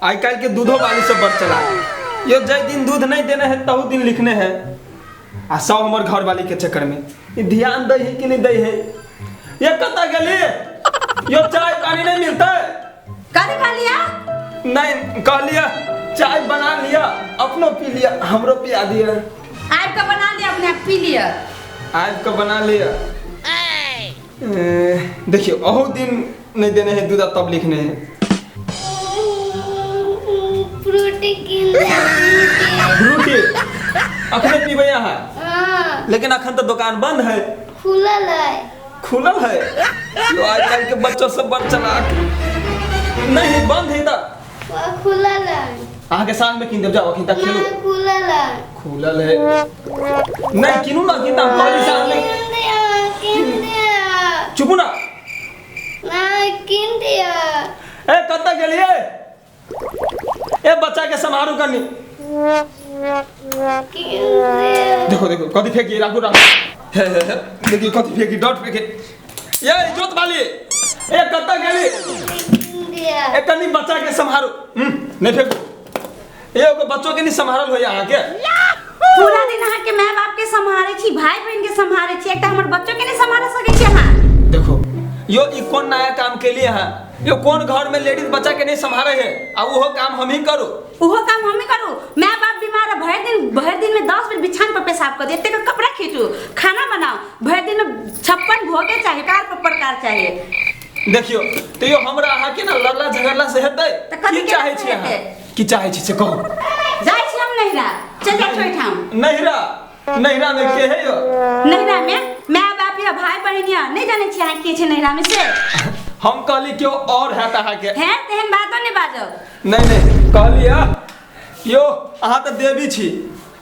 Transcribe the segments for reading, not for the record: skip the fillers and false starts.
आइ काल्हि के दूधो वाली सब बड़ चला यो जाहि दिन दूध नहीं देने है तहु दिन लिखने है आ सब हमर घर वाली के चक्कर में ई ध्यान दै है कि नहीं दै है ये कतऽ गेली यो चाय पानी नहीं मिलता है कथी कहलियै? नहीं कहलिए चाय बना लिया अपनो पी लिया हमरो पिया दिया। आबि कऽ बना लिअ, अपने आप पी लिअ। आबि कऽ बना लिया। देखियो अहू दिन नहीं देने है दूध आ तब लिखने है। फ्रूटी कीन दे, फ्रूटी अखने पीबै अहाँ? हाँ। लेकिन अखन तो दुकान बंद है। खुलल है। खुलल है? यो आजकल के बच्चा सब बड़ चलाक। नहीं बंद है तो खुलल है। अहाँ के साँझ में कीन देब, जाओ अखन तक खेलू। ना, खुलल है। खुलल है नहीं किनू ना कीन, हम कहली साँझ में। कीन दिया, कीन दिया। चुपू ना। ना कीन दिया। ए कतऽ गेलियै? ए बच्चा के सम्हारू कनी। कीन दिया। देखो देखो कथी फेंकी, राखू राखू। हे हे हे देखिए कथी फेंकी, डॉट फेंकी। ये इज्जत वाली ए कतऽ गेली? कीन दिया। ए कनी बच्चा के सम्हारू। नहीं फेंकू। ए ओकर बच्चो के नहीं सम्हारल होय अहाँ के। पूरा दिन अहाँ के माय बाप के सम्हारे छी, भाई बहन के सम्हारे छी, एकटा हमर बच्चो के नहीं सम्हारा सकै छी अहाँ। देखो यो ई कोन नया काम के लिए है? यो कोन घर में लेडीज बच्चा के नहीं सम्हारे है आ उहो काम हम ही करू? उहो काम हम ही करू। माय बाप बीमार है, भरि दिन में 10 बेर बिछान पर पेशाब कर दे, एते के कपड़ा खींचू, खाना बनाओ, भरि दिन में 56 भोगे चाही, कार पर प्रकार चाहिए। देखियो तो यो हमरा अहाँ के ना लड़ला झगड़ला से हेतै? तऽ कथी की के चाहै छी अहाँ? हेतै? की चाहै छी से कहू। जाइ छी हम नैहरा, चल जाइ छी ओहिठाम। नैहरा? नैहरा में के है यो? नैहरा में माय बाप या भाई बहिन या, नहीं जानै छी अहाँ के छै नैहरा में से। हम कहली केओ और हैत अहाँ के। हैं तेहन बातो नहीं बाजो। नहीं नहीं कहली हा यो अहाँ तऽ देवी छी,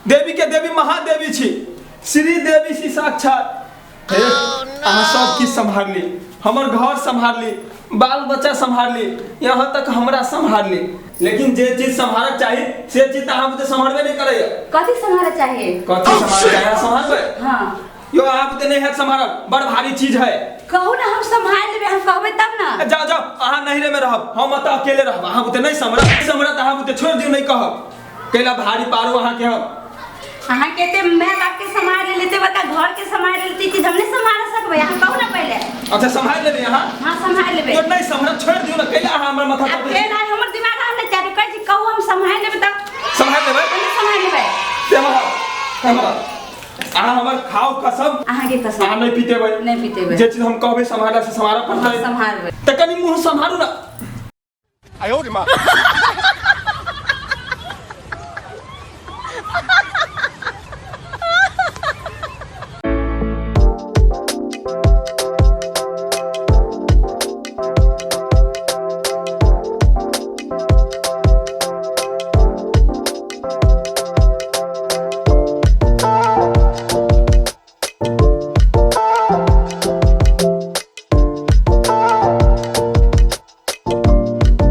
देवी के देवी महादेवी छी, श्री देवी छी साक्षात। हे अहाँ सब किछु सम्हारली, हमर घर सम्हारली, बाल बच्चा सम्हारली, यहाँ तक हमरा सम्हारली, लेकिन जे चीज सम्हारक चाही से चीज तऽ अहाँ बुते सम्हारबे नहीं करैया। कथी सम्हारऽ चाही? कथी सम्हारऽ चाही? अहाँ सम्हारबै? हाँ। यो अहाँ बुते नहीं हैत सम्हारल, बड़ भारी चीज है। कहू ना हम सम्हार लेबै, हम कहबै तब ना। जाओ जाओ अहाँ नैहरे में रहब, हम एतऽ अकेले रहब, अहाँ बुते नहीं सम्हारब, सम्हारत अहाँ बुते छोड़ि दियौ, नहीं कहब कैला भारी पारू अहाँ के हम। अहाँ के एते my बाप के सम्हार लेते, बड़का घर के सम्हार लेते, चीज हम नहीं सम्हार सकबै, अहाँ कहू ना पहिले। अच्छा सम्हार लेबै अहाँ? हाँ सम्हार लेबै। तो नहीं सम्हार छोड़ दियौ ना, कैला अहाँ हमर माथा आ पर फेर आइ हमर दिमाग अहाँ नहि चाटू, कहै छी कहू हम सम्हार लेबै तब। सम्हार लेबै? हम सम्हार लेबै। से हमर अहाँ हमर खाओ कसम। अहाँ के कसम। अहाँ नहीं पीतेबै। नहीं पीतेबै। जे चीज हम कहबै सम्हारला से सम्हारऽ पड़तै। हाँ, सम्हारबै। तऽ कनि मुँह सम्हारू ना। 哎呦我的妈！